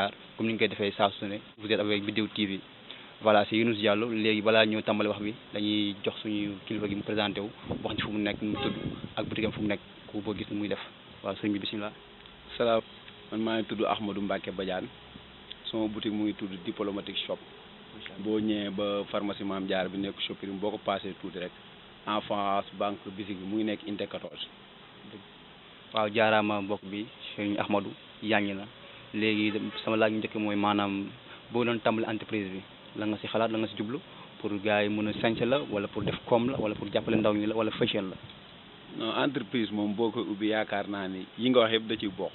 ziar comme ni ñu koy defee saa su ne vous êtes avec Bidew TV voilà c'est Younous Diallo léegi balaa ñëw tàmbali wax bi dañuy jox suñu kilifa gi mu présenté wu wax ci fu mu nekk mu tudd ak boutique fu mu nekk ku ko gis muy def waaw sëñ bi bisimilah. salaam man maa ngi tudd Ahmadou Mbacke Badiane sama boutique mu ngi tudd Diplomatique Shop boo ñëwee ba pharmacie Mame Diarra bi nekk shopping boo ko passé tuuti rek en face banque bisik bi mu ngi nekk unité 14. waaw jaaraama mbokk bi sëñ Ahmadou yàññi na léegi sama laaj njëkk mooy maanaam boo doon tàmbali entreprise bi la nga si xalaat la nga si jublu pour gars yi mën a sañse la wala pour def koom la wala pour jàppale ndaw ñi la wala fashion la. non entreprise moom boo ko ubbi yaakaar naa ni yi nga wax yëpp da ciy bokk.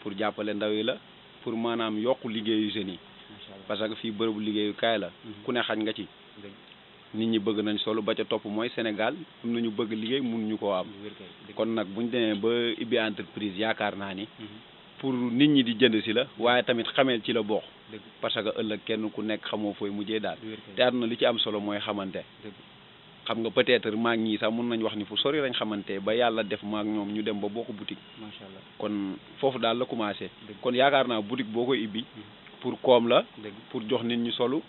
pour jàppale ndaw yi la pour maanaam yokku liggéeyu jeunes yi. parce que fii bërëbu liggéeyukaay la. ku ne xaj nga ci. nit ñi bëgg nañ solo ba ca topp mooy Sénégal am nañu bëgg liggéey mënuñu koo am. kon nag buñ demee ba ubbi entreprise yaakaar naa ni. pour nit ñi di jënd si la waaye tamit xameel ci la bokk. parce que ëllëg kenn ku nekk xamoo fooy mujjee daal. te àdduna li ci am solo mooy xamante. xam nga peut-être maag ñii sax mun nañ wax ni fu sori lañ xamante ba yàlla def maag ñoom ñu dem ba bokk boutique. macha allah kon foofu daal la commencé. kon yaakaar naa boutique boo koy ibbi. pour koom la. pour jox nit ñi solu.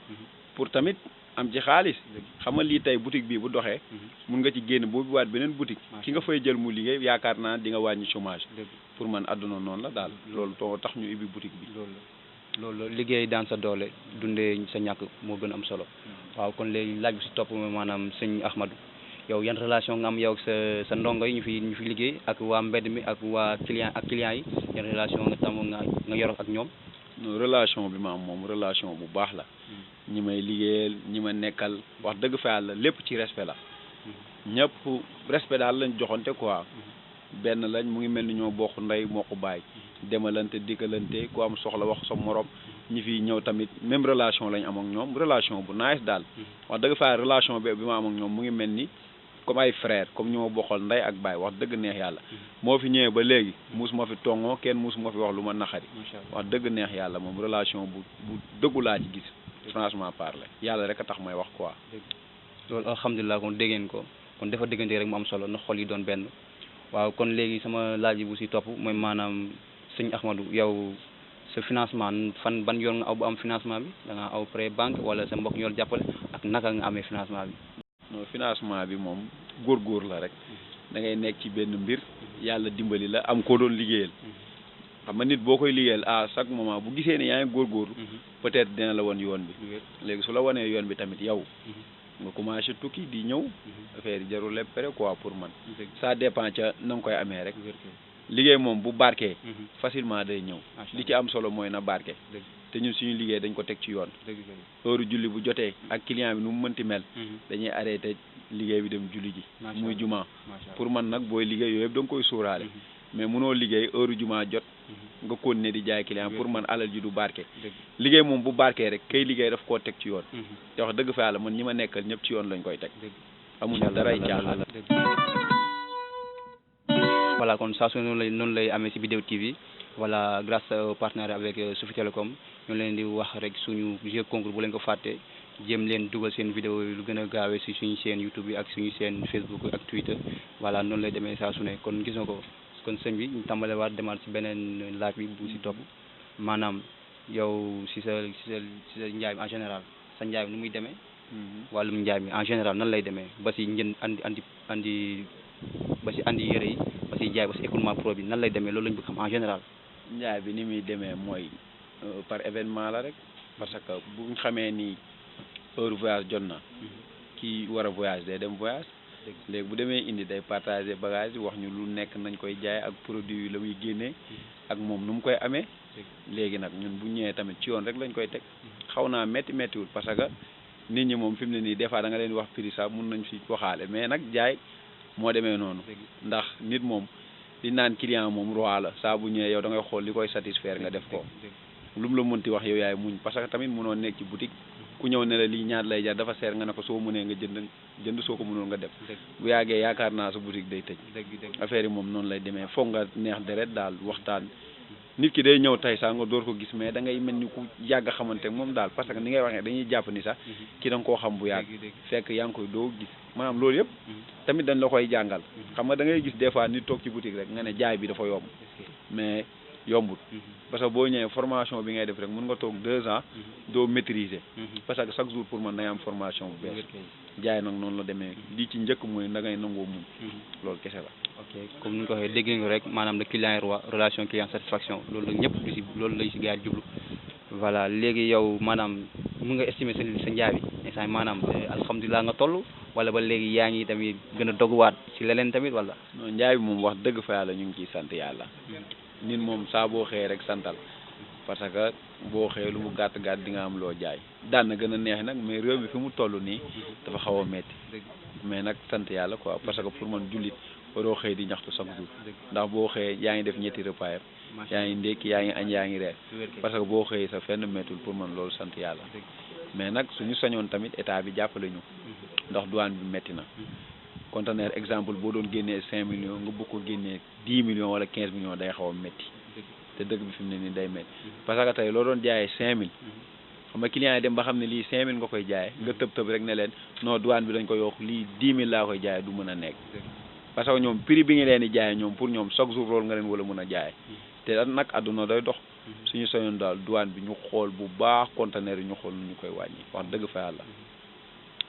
pour tamit am ci xaalis. xam nga lii tey boutique bii bu doxee. mun nga ci génn boo biwaat beneen boutique. ki nga fay jël mu liggéey yaakaar naa di nga wàññi chômage. pour man àdduna noonu la daal. loolu too tax ñu ibbi boutique bi. loolu liggéey daan sa doole dundee sa ñàkk moo gën a am solo. waaw kon léegi laaj bi si topp maanaam sëñ Ahmadou yow yan relation nga am yow ak sa ndongo yi ñu fi liggéey ak waa mbedd mi ak waa clients yi yan relation nga yor ak ñoom. non relation bi ma am moom relation bu baax la. ñi may liggéeyal ñi ma nekkal wax dëgg fa yàlla lépp ci respect la. ñëpp respect daal lañ joxante quoi. benn lañ mu ngi mel ni ñoo bokk ndey moo ko bàyyi. demalante dikkalante ku am soxla wax sa morom ñi fi ñëw tamit même relation lañ am ak ñoom relation bu nice daal. wax dëgg fa relation bi ma am ak ñoom mu ngi mel ni comme ay frère comme ñoo bokkal ndey ak baay wax dëgg neex yàlla. moo fi ñëwee ba léegi muus ma fi tongoo kenn muus ma fi wax lu ma naqari. wax dëgg neex yàlla moom relation bu dëggu laa ci gis. franchement parler yàlla rek a tax may wax quoi. loolu alhamdulilah kon dégg ngeen ko kon dafa déggante rek mu am solo na xol yi doon benn. waaw kon léegi sama laaj bu si topp mooy maanaam sëñ Ahmadou yow sa financement ban yoon nga aw bu am financement bi da nga aw prêt banque wala sa mbokk ñoo jàppale ak naka nga amee financement bi. non financement bi moom góor la rek da ngay nekk ci benn mbir yàlla dimbali la am koo doon liggéeyal. xam nga nit boo koy liggéeyal à chaque moment bu gisee ne yaa ngi góorgóorlu peut-être dina la won yoon bi. léegi su la wanee yoon bi tamit yow. nga commencé tukki di ñëw. affaire yi jarul lépp pare quoi pour man. ça dépend ca na nga koy amee rek. liggéey moom bu barkee. facilement day ñëw. li ci am solo mooy na barke. te ñun suñu liggéey dañ ko teg ci yoon. heure julli bu jotee ak client bi nu mu mënti mel. dañuy arrêté liggéey bi dem julli ji. muy juma pour man nag booy liggéey yooyu yëpp da nga koy sóoraale. mais mënoo liggéey heure juma jot. nga continuer di jaay client pour man alal ji du barke. liggéey moom bu barkee rek kay liggéey daf koo teg ci yoon. te wax dëgg fa yàlla man ñi ma nekkal ñëpp ci yoon lañ koy teg. amuñu daray caaxaan. voilà kon saa su noonu lay amee si Bidew TV voilà grâce au partenariat avec Sophie Telecom ñu leen di wax rek suñu jeu concours bu leen ko fàtte jéem leen dugal seen vidéo yi lu gën a gaawee si suñu chaîne YouTube yi ak suñu chaîne Facebook ak Twitter voilà noonu lay demee saa su ne kon gis nga ko kon sëñ bi ñu tàmbale waat demaat si beneen laaj bi bu si topp maanaam yow si sa njaay mi en général sa njaay mi nu muy demee. wàllum njaay mi en général nan lay demee ba si njënd andi yére yi ba si jaay ba si écoulement pro bi nan lay demee loolu lañu bëgg xam en général. njaay bi ni muy demee mooy par événement la rek parce que bu ñu xamee ni heure voyage jot na kii war a voyage day dem voyage léegi bu demee indi day partager bagage wax ñu lu nekk nañ koy jaay ak produit yi la muy génnee ak moom nu mu koy amee léegi nag ñun bu ñëwee tamit ci yoon rek lañ koy teg xaw naa méttiwul parce que nit ñi moom fi mu ne nii des fois da nga leen di wax prix sax mun nañ fi waxaale mais nag jaay moo demee noonu ndax nit moom li naan client moom roi la saa bu ñëwee yow da ngay xool li koy satisfaire nga def ko lu mu la mënti wax yow yaay muñ parce que tamit mënoo nekk ci boutique ku ñëw ne la lii ñaar lay jar dafa seer nga ne ko soo mënee nga jënd soo ko mënul nga def bu yàggee yaakaar naa sa boutique day tëj affaire yi moom noonu lay demee foog nga neex deret daal waxtaan nit ki day ñëw tey sax nga door ko gis mais da ngay mel ni ku yàgg xamante moom daal parce que ni ngay waxee dañuy jàpp ni sax ki da nga koo xam bu yàgg fekk yaa ngi koy doo gis maanaam loolu yëpp tamit dañ la koy jàngal xam nga da ngay gis des fois nit toog ci boutique rek nga ne jaay bi dafa yomb mais yombut parce que boo ñëwee formation bi ngay def rek mën nga toog 2 ans doo maîtriser parce que chaque jour pour man da ngay am formation bu bees jaay nag noonu la demee lii ci njëkk mooy da ngay nangoo muñ loolu kese la. ok comme ni nga ko waxee dégg nga rek maanaam le client est roi relation client satisfaction loolu la ñëpp di si loolu lay si gars yi jublu voilà léegi yow maanaam mun nga estimer sa njaay bi instant maanaam alhamdulilah nga toll wala ba léegi yaa ngi tamit gën a doguwaat si leneen tamit wala. non njaay bi moom wax dëgg fa yàlla ñu ngi ciy sant yàlla nit moom saa boo xëyee rek santal parce que boo xëyee lu mu gàtt gàtt di nga am loo jaay daan na gën a neex nag mais réew mi fi mu toll nii dafa xaw a metti mais nag sant yàlla quoi parce que pour man jullit waroo xëy di ñaxtu chaque jour ndax boo xëyee yaa ngi def ñetti repas yaa ngi ndékki yaa ngi añ yaa ngi reer parce que boo xëyee sa fenn mettul pour man loolu sant yàlla mais nag suñu sañoon tamit état bi jàppale ñu ndax douane bi metti na conteneur exemple boo doon génnee 5 millions nga bëgg ko génnee 10 millions wala 15 millions day xaw a metti te dëkk bi fi mu ne nii day metti parce que tey loo doon jaayee 5000 xam nga client yi dem ba xam ne lii 5000 nga koy jaayee nga tëb rek ne leen non douane bi dañ ko yokk lii 10 000 laa koy jaayee du mën a nekk parce que ñoom prix bi nga leen di jaayee ñoom pour ñoom chaque jour loolu nga leen wala mën a jaayee te nag àdduna day dox suñu sañoon daal douane bi ñu xool bu baax conteneur yi ñu xool nu ñu koy wàññi wax dëgg fa yàlla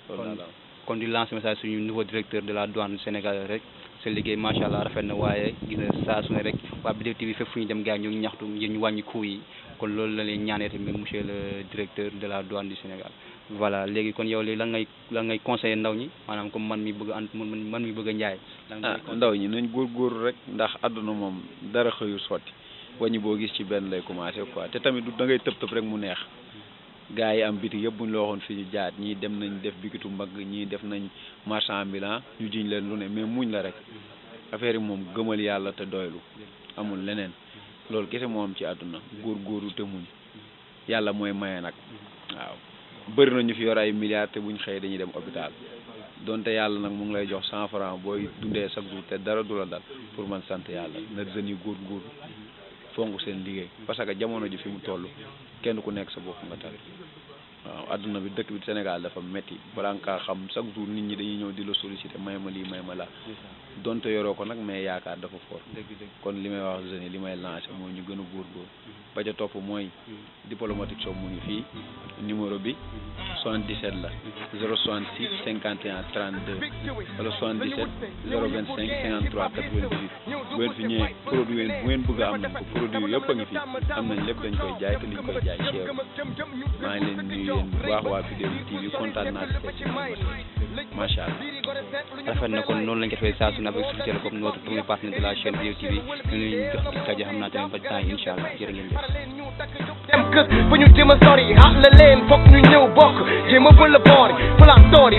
loolu daal. kon di lancer message suñu nouveau directeur de la douane Sénégal rek seen liggéey macha allah rafet na waaye gis na saa su ne rek waa Bidew TV fépp fu ñu dem gars ñu ngi ñaxtu ngir ñu wàññi coût yi kon loolu la leen ñaanee tamit monsieur le directeur de la douane du Sénégal. voilà léegi kon yow léegi lan ngay conseiller ndaw ñi maanaam comme man mi bëgg a man mi bëgg a njaay. ndaw ñi nañ góorgóorlu rek ndax àdduna moom dara xëyul sotti wàññi boo gis ci benn lay commencé quoi te tamit du da ngay tëb rek mu neex. gaa yi am bitik yëpp buñ la waxoon fi ñu jaar ñii dem nañ def bikitu mbagg ñii def nañ marchand ambulant ñu jiñ leen lu ne mais muñ la rek affaire yi moom gëmal yàlla te doylu amul leneen loolu kese moo am ci àdduna góorgóorlu te muñ yàlla mooy maye nag waaw bëri na ñu fi yor ay milliards te buñ xëyee dañuy dem hôpital donte yàlla nag mu ngi lay jox 100 francs booy dundee chaque jour te dara du la dal pour man sant yàlla na jeunes yi góorgóorlu fonk seen liggéey parce que jamono ji fi mu toll kenn ku nekk sa bopp nga tal waaw adduna bi dëkk bi Sénégal dafa metti balaa nga xam chaque jour nit ñi dañuy ñëw di la solliciter may ma lii may ma la donte yoroo ko nag mais yaakaar dafa fort kon li may wax jeunes yi li may lancer mooy ñu gën a góorgóor ba ca topp mooy diplomatique shop mu ngi fii numéro bi 77 la 066 51 32 wala 77 025 53 88 bu ngeen fi ñëwee produit bu ngeen bëgg a am nañ ko produit yëpp a ngi fi am nañ lépp dañ koy jaay te liñ koy jaay cher maa ngi leen nuyu yéen bu baax waa Bidew TV kontaan naa si macha allah. rafet na kon noonu lañ ko defee saa su ne avec Sophie Télécom notre premier partenaire de la chaîne Bidew TV ñu leen jox di taje xam naa tamit ba temps yi incha allah jërë ngeen jëf. dem kër bu ñu jéem a sori xaar la leen foog ñu ñëw bokk jéem a bël boor fa la story